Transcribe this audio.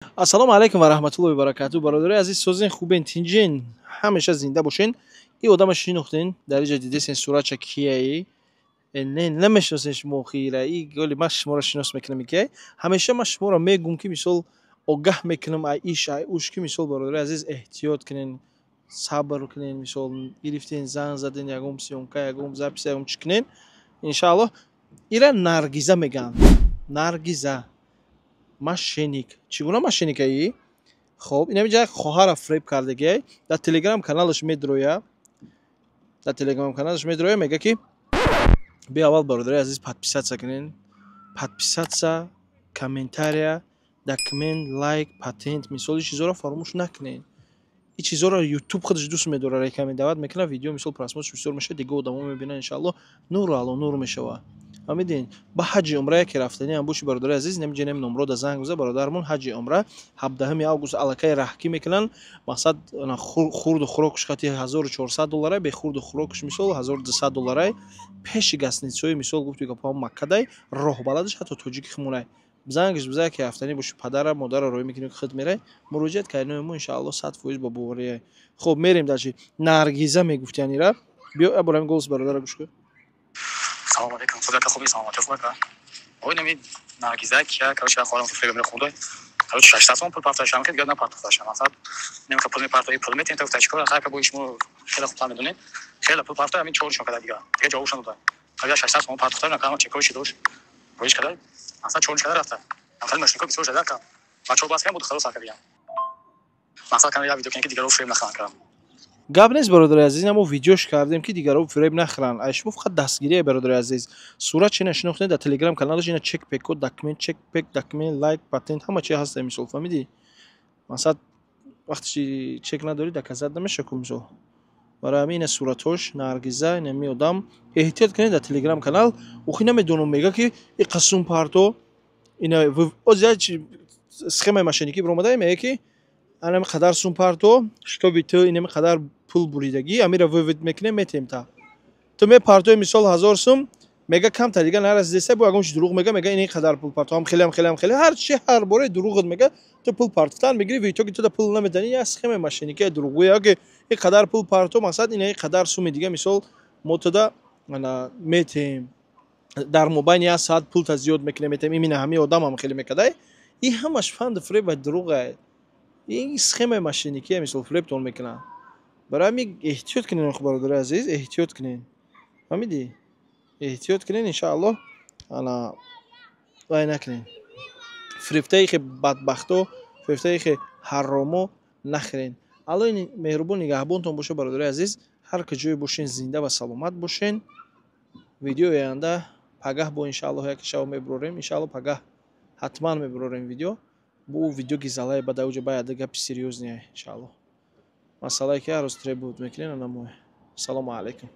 Ассалому алайкум ва раҳматуллоҳи ва баракатуҳ. Бародарои азиз, созен, хубен, тинҷен, ҳамеша зинда бошен. И одама шинохтен, дар иҷа дидесен суратча, кияи? Не, намешиносен шумо хира. И голи ман шуморо шинос мекунам, кияй. Ҳамеша ман шуморо мегум, ки мисол огаҳ мекунам ай иш, ай уш, ки мисол, бародарои азиз, эҳтиёт кунен, сабр кунен. Мисол гирифтен, занг заден, ягон съёмка, ягон запись, ягон чӣ кунен. Иншааллоҳ, ира Наргиза мегӯянд. Наргиза мошенник. Чӣ гуна мошенникаи? Хоб, инамиҷа як хоҳара фреб кардагиай. Дар Телеграм каналаш медроя, дар Телеграм каналаш медроя, мега, ки би аввал, бародари азиз, подписаться кунен, подписаться, комментария, документ, лайк, патент, мисоли чизоро фаромӯш накунен. Ин чизоро Ютуб худаш дӯст медорад, рекомендовать мекунад видео. Мисол, просмотрш бисёр мешавад, дига одамо мебинанд, иншааллоҳ, нуру ало нур мешавад. Фаҳмидин? Ба ҳаҷи умра яке рафтаниам боши, бародари азиз, намиҷа нем номро да занг биза. Бародармон ҳаҷи умра 17 август аллакай раҳкӣ мекунанд. Мақсад, хурду хӯрокуш хати 1400 долларай, бе хурду хӯрокуш мисол 1200 долларай. Пеши гостиницаҳои, мисол гуфти гапҳо, Маккадай, роҳбаладаш ҳатто тоҷики химонай. Зангаш биза, ки рафтанӣ боши, падара модарро роҳӣ мекунӣ, худ мерай, муроҷиат кардинои мо, иншааллоҳ, 100% бо бовария. Хоб, мерем дальше. Наргиза мегуфтиян ира. Биё, аборами голос бародара гӯш кун. Салом алейкум, худо хуби, саломатӣ, хуб ака. Ой, нами Наргиза кия, короче, хоҳарам фреб мехӯрда. Короче, 600 сом пул партошам, ки дигар напартохташам. Мақсад, немка пул мепартои, пул метем, та гуфта, чикор хайка, бо шумо хеле хубтар медонед. Хеле пул парто, ҳамин чоршон када, дигар ҷавобшон дода. Агар 600 сом партохта, накама чекои дошт. Боиш када, мақсад, чорш када рафта. Хеле мошинко бисёр шуда ка. Бачаҳо бас кардам, буд халос кардам. Мақсад, кам я видео ки дигаро фреб нахоҳанд кардам. Гап нест, бародари азиз, мо видеош кардем, ки дигаро фиреб нахӯранд. Ай шумо фақат дастгирие, бародари азиз. Сурат чи нашинохтед, дар Телеграм каналаш ина чек пеко, документ, чек пек, документ, лайк, патент, ҳама чи ҳаста. Мисол, фаҳмидӣ? Масалан, вақте чек надорӣ, доказать намеша ку. Мисол, барои ҳамин ина суратҳош, Наргиза, инами одам. Эҳтиёт кунед дар Телеграм канал. Охи, намедонам, мега, ки и қасум парто ина оз схемаи мошенникӣ биромада, мега, ки анами қадар сум парто, чтобы ту инами қадар пул буридагӣ, амира вывод мекунем, метем. Та ту мепартои, мисол, 1000 сум, мега, камтар дига нарасидеса, бо ягон чи дурӯғ мега, мега, ин қадар пул парто, ҳам хеле, ҳам хеле, ҳам хеле, ҳар чи, ҳар боре дурӯғат мега, ту пул партофтан мегири, в итоге ту да пул намедани. Як схемаи мошенникия дурӯғгӯя, ки ин қадар пул парто, мақсад, ина қадар суми дига, мисол, мо туда метем, дар мобайни як соат пулта зиёд мекунем, метем. Имина ҳамин одам ҳам хеле мекардай. Ин ҳамаш фанду фреб ва дурӯғ, ин схемаи мошенникия. Мисол, фребтон мекунанд. Барои ҳамин эҳтиёт кунед, бародари азиз, эҳтиёт кунед. Фаҳмидӣ? Эҳтиёт кунед, иншааллоҳ. Ана вай накунед, фирефтаи хе бадбахто, фирефтаи хе ҳарромо нахӯрен. Аллоҳи меҳрубон нигаҳбонтон боша, бародари азиз. Ҳар куҷое бошен, зинда ва саломат бошен. Видеои оянда пагаҳ бо, иншааллоҳ, яке шаво мебурорем. Иншааллоҳ, пагаҳ ҳатман мебурорем видео. Бо видео гизалае ба даоҷа баяд гапи серьёзные, иншааллоҳ, масъалае ки ҳар рӯз требовать мекунем, анамое. Салому алайкум.